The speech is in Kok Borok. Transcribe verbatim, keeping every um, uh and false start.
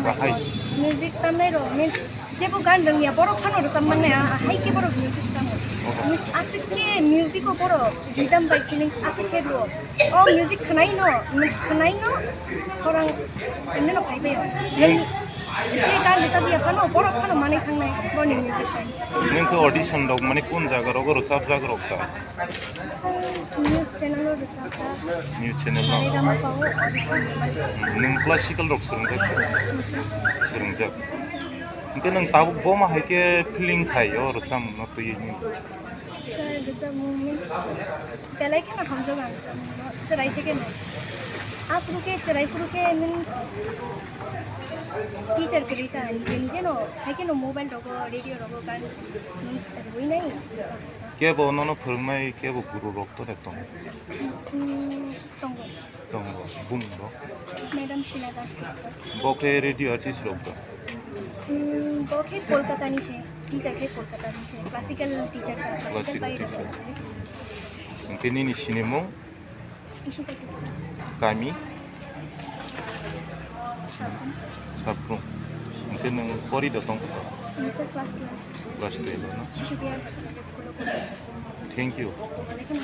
Bahai. Music tamnai rok, means jebo gan rwngya borok phano rwchap mannai, ah, hai khe borok music tamo. Means aswk khe music o borok rhythm by feelings aswk khe rwo. O music khwnai no, means khwnai no, khorang hwnwi no phai bai o. Nini je gan rwchapya phano borok phano manwi thangnai boni music bai. Nini khe audition rok mane kun jaga rogo rwchapjak rok ta? Sir, news channel o rwchapjak. News channel no? Saregama pa o audition rwmani. Nwng classical rok swrwngjak? Swrwngjak. Hwnkhe nwng tabuk bo ma hai khe feeling khai o rwchapmung no twiwi nini? Sir, rwchapmung means belai kheno hamjak ang rwchapmung no. Chwrai khe kheno. Aphuru khe, chwrai phuru khe means teacher kwrwi ta, nije nije no, hai kheno mobile rogo, radio rogo gan means rwui nai. Kebo nono phwrwngnai, kebo guru rok to de tong? Hmm, tongo. Tongo, bumung bo? Madam Shina Das Gupta. Bo khe radio artist rok da? Hmm, bo khe Kolkata ni se, teacher khe Kolkata ni se, classical teacher ta, classical Classical bai teacher. Rok. Hwnkhe nini sinimung? Ishita Gupta. Kami? Sabun. Sabun. Hwnkhe nwng pori da tong? Nisa class twelve. Class twelve no? Shishu Bihar Secondary School o pori. Thank you. Alaikum.